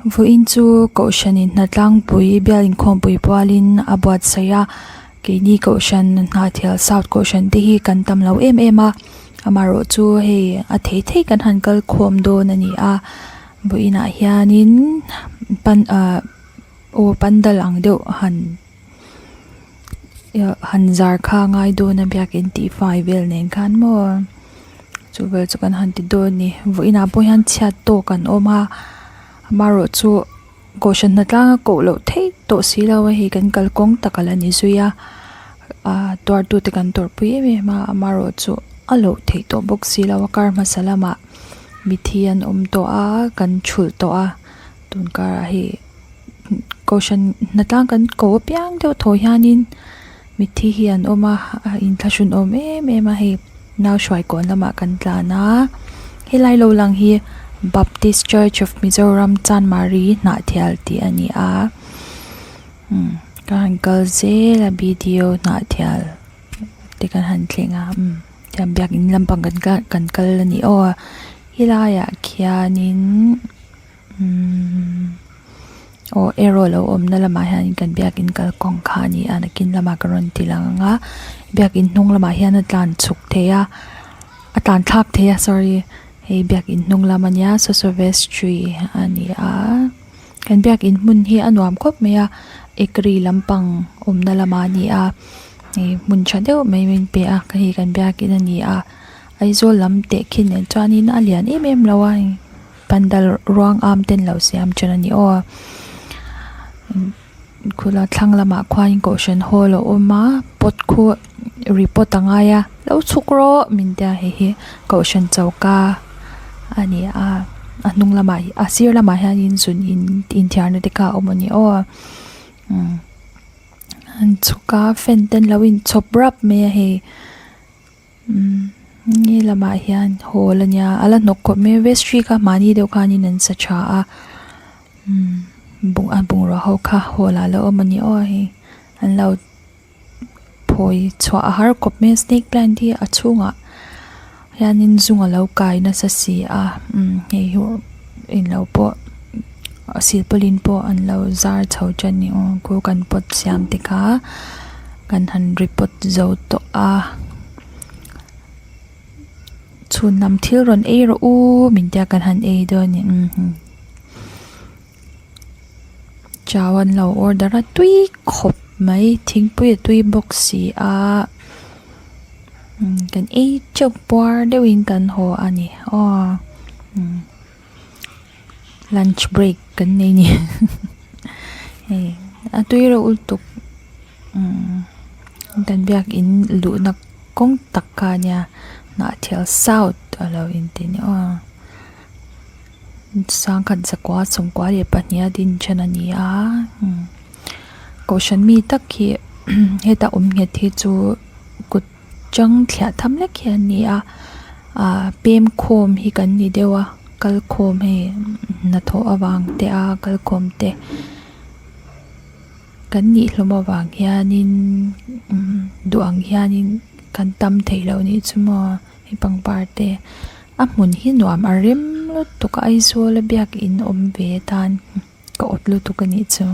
Vawiin chu kohhran in hnatlangpui bial inkhawmpui pualin a buatsaih a keini kohhran hnahthial south kohhran te hi kan tam lo em em a amaherawh chu hei a thei thei kan han kal khawm dawn a ni a vawiinah hianin pan ah aw pandal ang deuh han han zar kha a ngai dawn a biakin tih fai vel nen khan maw chu vel chu kan han ti dawn a ni vawiinah pawh hian chhiat tawk an awm a amaherawh chu kohhran hnatlang a koh loh theih tawh si lo a hei kan kalkawng tak a la ni zui a ah tuartu te kan tawrhpui em em a amaherawh chu a loh theih tawh bawk si lo a kar hmasa lamah mithi an awm tawh a kan thulh tawh a tun karah hei. Kohhran hnatlang kan ko apiang deuh thaw hianin mitthi hi an awm a a inthlahrun awm em em a hei nau hruai kawn lamah kan tlan a helai lo lang hi Baptist Church of Mizoram Chanmari Hnahthial tih a ni a umm ka han kal zel a B D O Hnahthial te kan han thleng a umm tihian biakin lampang kan kal kan kal a ni aw a helaiah khianin. Umm aw arrow lo awmna lamah hianin kan biakin kalkawng kha a ni a nakin lamah ka rawn ti lang ang a biakin hnung lamah hian a tlan chhuk thei a a tlan thlak thei a sorry hei biakin hnung lam a nia saw saw vestry a ni a kan biakin hmun hi a nuam khawp mai a ekri lampang awmna lamah a ni a hei hmun tha deuh mai min pe a hei kan biakin a ni a Aizawl lam tehkhin nen chuanin a lian em em lo a hei. Pandal ruang am te an lo siam thin a ni aw khula thlang lamah khuanin kohhran hall a awm a pot khu report a ngai a lo chhuk rawh min tia hei hi kohhran choka a ni a a hnung lamah a sir lamah hianin zun in inthiarna te kha a awm a ni aw umm an chhuk a fan te an lo inchhawp rap mai a hei. Umm he lamah hian hall a nia a la hnawk khawp mai a vestry kha mahni deuh khanin an sa tha a umm bung a bungrua ho kha hall ah a la awm a ni aw hei an lo phawi chhuah a har khawp mai a snake plant hi a chhungah hianin zung a lo kai nasa si a umm hei hi englo pawh silpaulin pawh an lo zar chho tan a ni aw khu kan pot siam te kha. Kan han report zo tawh a chhun lam thil rawn ei rawh u min tia kan han ei dawn a ni umm chau an lo order a tui khawp mai thingpui a tui bawk si a kan ei teuh puar deuhin kan haw a ni aw umm lunch break kan nei a ni hei a tui reuh lutuk. Umm kan biakin luhna kawng tak kha a nia Hnahthial south a lo inti ni aw sangkhat zakua sawmkua leh pahnih a din then a ni a umm kohhran mi tak hi heta awm nghet hi chu kut chang thliah tham lek hi an ni a ah pem khawm hi kan ni deuh a kal khawm hei hnathawh avang te a kal khawm te. Kan nih hlawm avang hianin umm duh ang hianin kan tam theih loh nih chu maw hei pangpar te a hmun hi nuam a rem lutuk a Aizawl a biakin awm ve atan ka awt lutuk a nih chu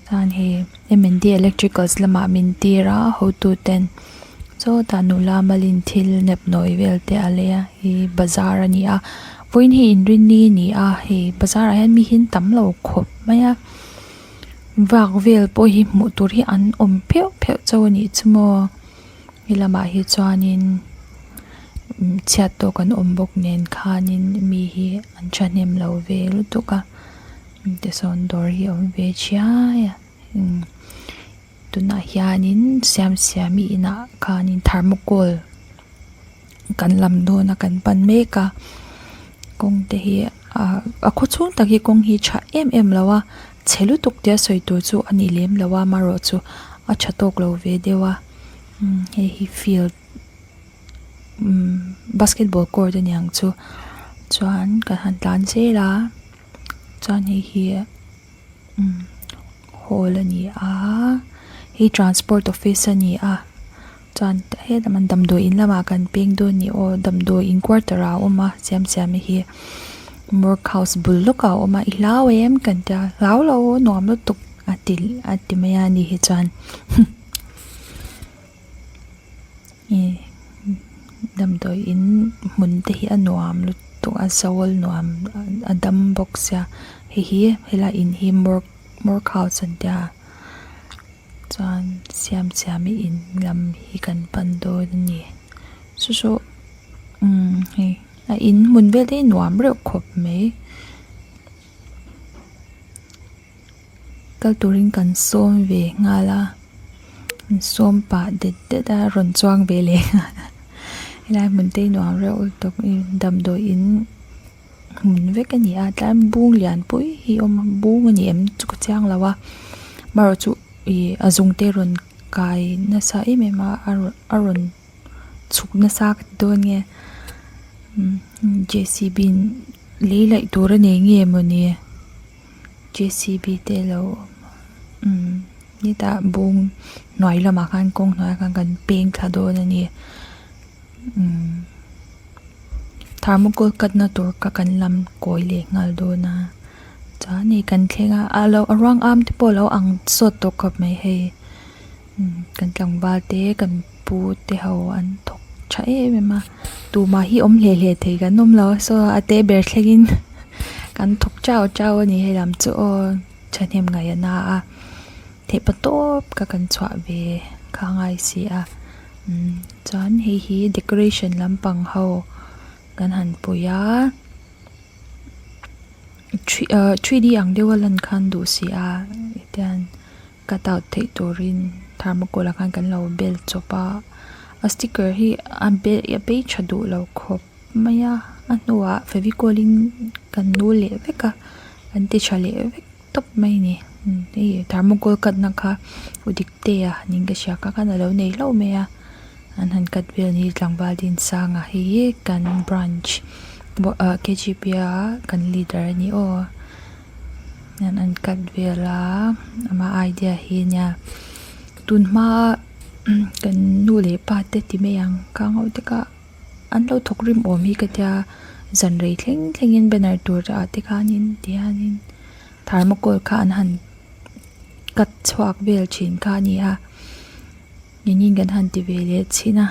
chuan hei M and D electricals lamah min tir a hotu ten sawtah nula malin thil nepnawi vel te a lei a hi bazar a ni a vawiin hi inrinni a ni a hei bazar ah hian mi hi an tam lo khawp mai a. Vak vel pawh hi hmuh tur hi an awm pheuh pheuh chauh a nih chu maw helamah hi chuanin chhiat tawk an awm bawk nen khanin mi hi an thahnem lo ve lutuk a tisawn dawr hi a awm ve chiai a umm tunah hianin siamsiami inah khanin thermocol kan lam dawn a kan pan mek a kawng te hi ah a khaw chhung tak hi kawng hi tha em em lo a chhe lutuk tia sawi tur chu a ni lem lo a amaherawh chu a tha tawk lo ve deuh a umm hei hi field umm basketball court a niang chu chuan kan han tlan zel a chuan hei hi umm hall a ni a hei transport office a ni a. Chuan hetlai lamah damdawiin lamah kan peng dawn ni aw damdawiin quarter ah a awm a siam siam hi. Morgue house bul lawkah a awm a i hlau em kan tia hlau lo nuam lutuk a ti a ti mai a ni hi chuan ih damdawi in hmun te hi a nuam lutuk a zawl nuam a dam bawk sia hei hi helai in hi morgue morgue house an tia chuan siam siam i in lam hi kan pan dawn a ni saw saw umm hei. A in hmun vel te hi nuam reuh khawp mai kal turin kan sawm ve nghal a an sawm pah det det a rawn chuang ve leh nghal a helai hmun te hi nuam reuh lutuk damdawi in hmun vek a ni a tlai bung lian pui hi a awm a bung a ni em chu ka chiang lo a amaherawh chu ih a zung te rawn kai nasa em em a a rawn a rawn. Chhuk nasa ka ti dawn nge J C B in lei laih tur a nei nge mawni J C B te lo umm hetah bung hnuai lamah khan kawng hnuaiah khan kan peng thla dawn a ni umm thermocol cut na tur kha kan lam kawi leh nghal dawn a chuan hei kan thleng a a lo a ruang am te pawh a lo ang sawt tawh khawp mai hei. Kan tlangval te kan pu te ho an thawk tha em em a tumah hi awm hle hle thei kan awm lo a saw a te ber thlengin kan thawk chau chau a ni hei lam chu aw thahnem ngaih a na a theih pa tawp kha kan chhuah ve kha a ngai si a chuan hei hi decoration lampang ho kan han pui a 3d ang deuh a lan khan duh si a tihian. Cut out theih turin thermocol ah khan kan lo bel chawp a a sticker hi a bel a bei tha duh lo khawp mai a a hnuah fevicol in kan nul leh vek a kan ti tha leh vek tawp mai a ni hei thermocol cut na kha u diktea niin ka hria kha khan alo nei hlauh mai a an han cut vel a ni tlangval Dinsanga hei hi kan branch ah K G P a kan leader a ni aw. Hian an cut vel a ama idea hi ania tun hma kan nu leh pa te ti mai ang kang ho te kha an lo thawk rim awm hi ka tia zan rei thleng thleng in banner tur ah te khanin tihianin thermocol kha an han cut chhuak vel thin kha a ni a engin kan han ti ve leh chhin a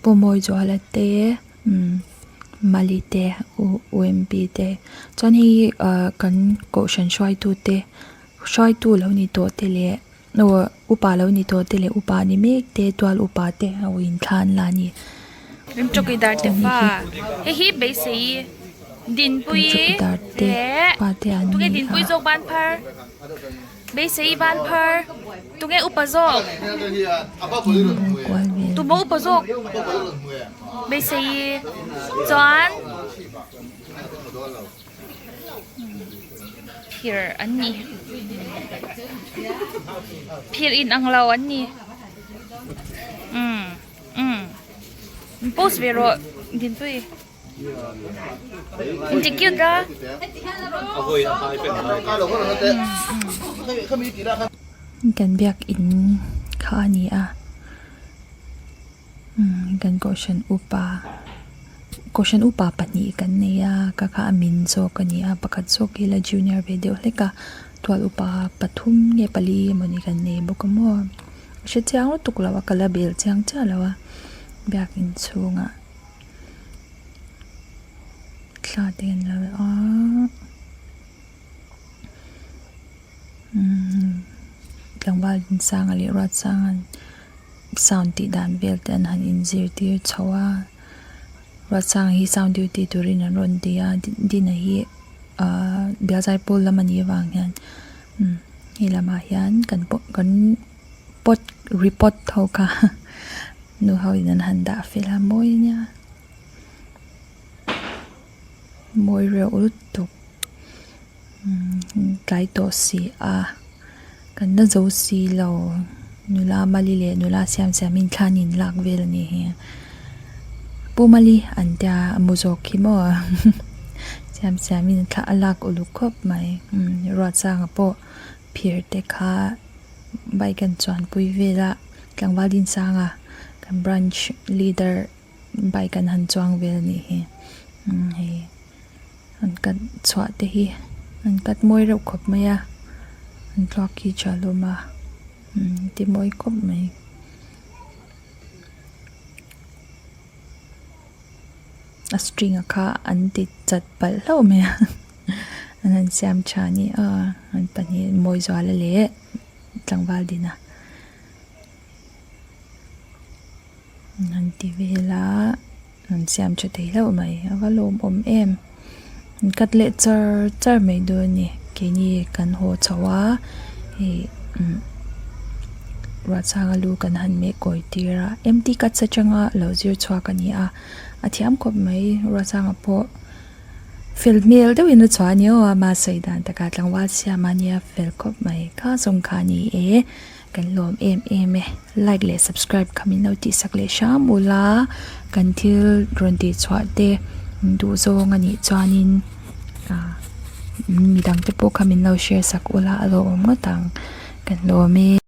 pawmawi zuala te. Umm Mali te U_M_P te chuan hei hi ah kan kohhran hruaitu te hruaitu lo ni tawh te leh aw upa lo ni tawh te leh upa ni mek te tual upa te ho in thla an la a ni. Chawkidar te fa hei hi beisei dinpui Chawkidar te leh pa te an tunge ni dinpui a. zawk ban phar beisei ban phar tunge upa zawk Inbul kual vel tumaw upa zawk. Beisei chuan phir an ni phir in ang lo an ni umm umm post ve rawh Dinpui in ti cute a. Kan biakin kha a ni a. Umm kan kohhran upa kohhran upa pahnih kan nei a ka kha a min zawk a ni a pakhat zawk hi la junior ve deuh hlek a tual upa pathum nge pali emawni kan nei bawk a maw a hre chiang lutuk lo a ka la bel chiang chiah lo a biakin chhungah thla te an la a umm tlangval Dinsanga leh Ruatsanga'n. Sound tih dan vel te an han inzirtir chho a Ruatsanga hi sound duty turin an rawn ti a Dina hi ahh bialzai pawl lam a nih avang hian umm hei lamah hian kan pawh kan pot report ho kha nu ho in an han dah fel a mawi a nia mawi reuh lutuk umm tlai tawh si a kan la zo si lo nula mali leh nula siam siam in thla an in lak vel a nih hi pu mali an tia a mu zawk khi maw siam siam in thla a lak uluk khawp mai umm Ruatsanga pawh phir te kha bike an chuan pui vel a tlangval Dinsanga kan branch leader bike an han chuang vel a nih hi umm hei. An cut chhuah te hi an cut mawi reuh khawp mai a an thluak khi tha hlawm a umm ti mawi khawp mai. A string a kha an ti chat palh hlauh mai a an han siam tha a ni a an pahnih Mawizuala leh tlangval dina an han ti vel a an siam tha thei hlauh mai a va lawmawm em an cut leh char char mai dawn a ni keini kan haw chho a hei umm ruahsanga lu kan han meh kawi tir a empty cuts atanga lo zir chhuak a ni a a thiam khawp mai ruahsanga pawh fel hmel deuhin a chhuah a ni aw a mahse dan takah tlangval siam a nia fel khawp mai kha zawng kha a ni e. Kan lawm em em e. Like leh subscribe kha min lo tihsak leh hram ula kan thil rawn tih chhuah te duh zawng a nih chuanin ah midang te pawh kha min lo share sak ula a lawmawm ngawt ang kan lawm e.